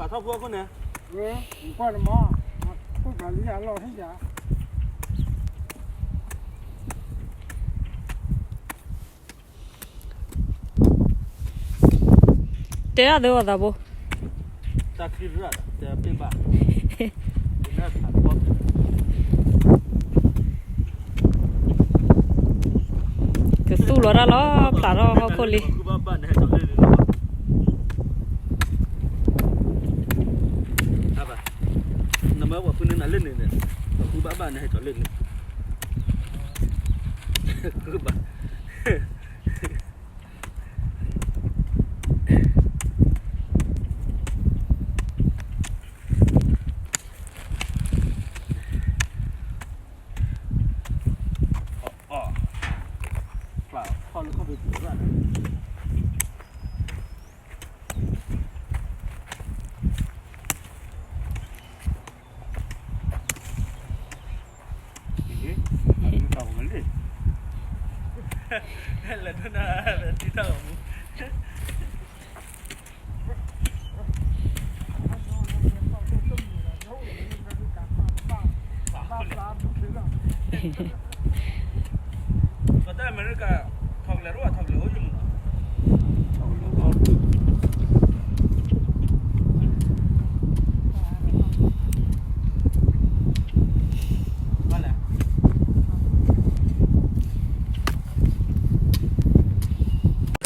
ပာ်ထီၣ်ဖိအခိၣ်န့ၣ်, ကွၢ်နမါ, ခိၣ်ပာ်လံအလီၢ်ဟံၣ်ယၤ တဲဒၣ်သုအသးဘိ, တၢ်ချံရၣ်ဒီး တဲပ့ၢ်ဘၣ်, ကသူၣ်လီၤတၢ်လီၤ ဖျးထီၣ်ဟီၣ်ခိၣ်လံ. နမ့ၢ်ပှၤဖုန့ၣ်နၤလၢန့ၣ်န့ၣ်, ပှၤဖုဘၣ်ဘၣ်န့ၣ်ဟဲကီးလၢန့ၣ်, ဖုဘၣ် ပတၢ်အမဲရကၤ ထီၣ်ကလဲၤရိၣ် ထီၣ်ကလဲၤအိၣ်ယမုၢ်နီၤ.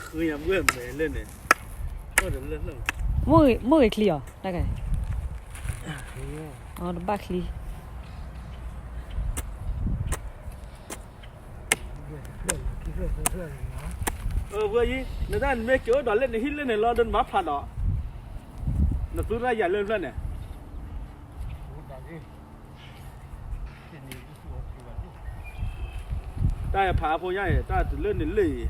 ဃုယၤဘှဲၣ်မဲာ်လၢန့ၣ်, မ့ၢ်ဂ့ၤချံအီၤ တၢ်ဂၤ, အတဘၣ်ချံ အဝဲအံၤ နတၢ်နမ့ၢ်က့ၤအိၣ်ဒီးလၢနဟံၣ်လၢန့ၣ်လီၤ ဒီးနမၤဖးဒီး နသူရၢ်ယၤလၢဖျၢၣ်န့ၣ်, တၢ်ဟဲဖးအဖိညါအံၤ တၢ်တုၤလၢန့ၣ်လၢအံၤ ဟီၣ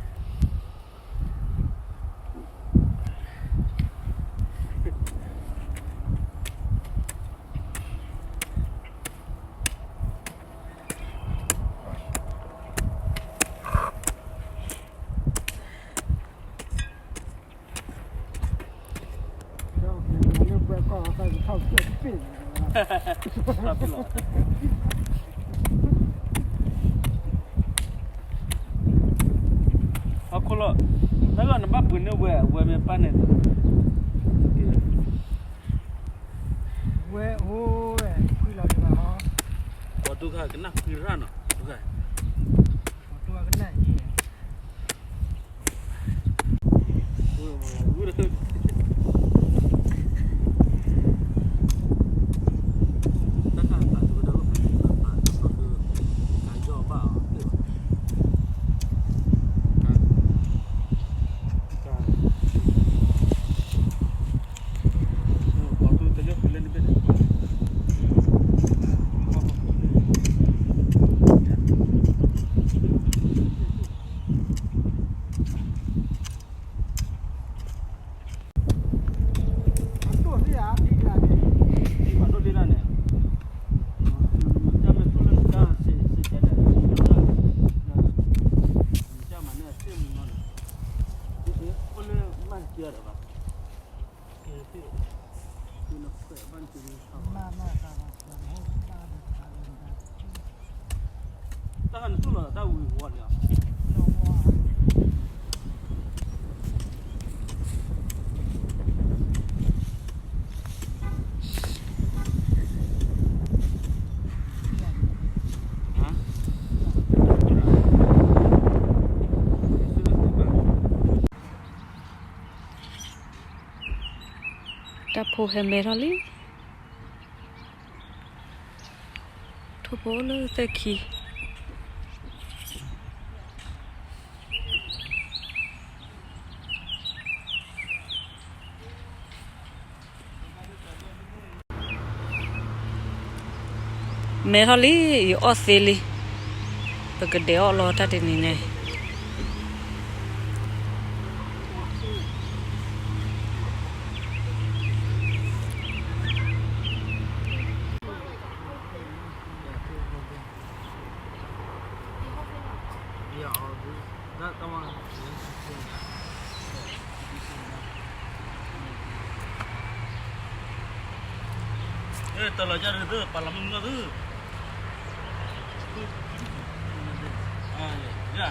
်ခိၣ်လီၤ, တၢ်လီၢ်နဘၣ်ပှ့ၤန့ၢ်ဝဲ အဝဲမ့ၢ်ပၢ်န့ၣ်, ဝဲအိၣ်ဝဲ ခွံလီၤတဂၤဟီ, ပှၤဒိၣ်ခါကနၣ်ဃံရၣ်နီၤ ဒိၣ်ခါ, ပှၤဒိၣ်ခါကနၣ်အံၤ တၢ်ဟးနသူၣ်လီၤတၢ်ဝံၤဝီၤန့ၣ်လီၤ. တၢ်ဖိဟဲမဲထီၣ်လံ. ထိၣ်ဖိလၢသၢခံ မဲထီၣ်လံ, ယအီၣ်သ့လံ, ပကဒဲးအီၣ်လီၤတၢ်တနံၤန့ၣ်. ဒီး တၢ်လီၤယါဒုး ပာ်လီၤမုၢ်မုၢ်အီၤသု, ယါ.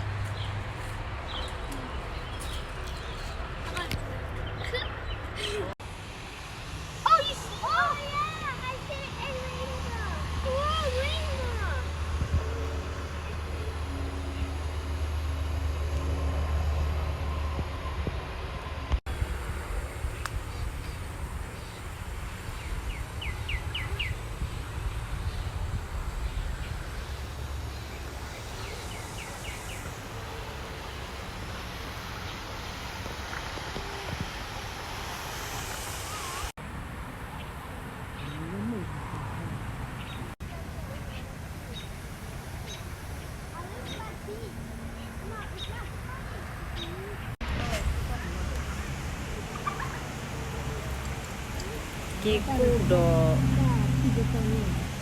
Oh, you see? Oh, yeah, I see a rainbow. Oh, rainbow. က့ၤကူၣ်ဒီး က့ၤကူၣ်ဒီး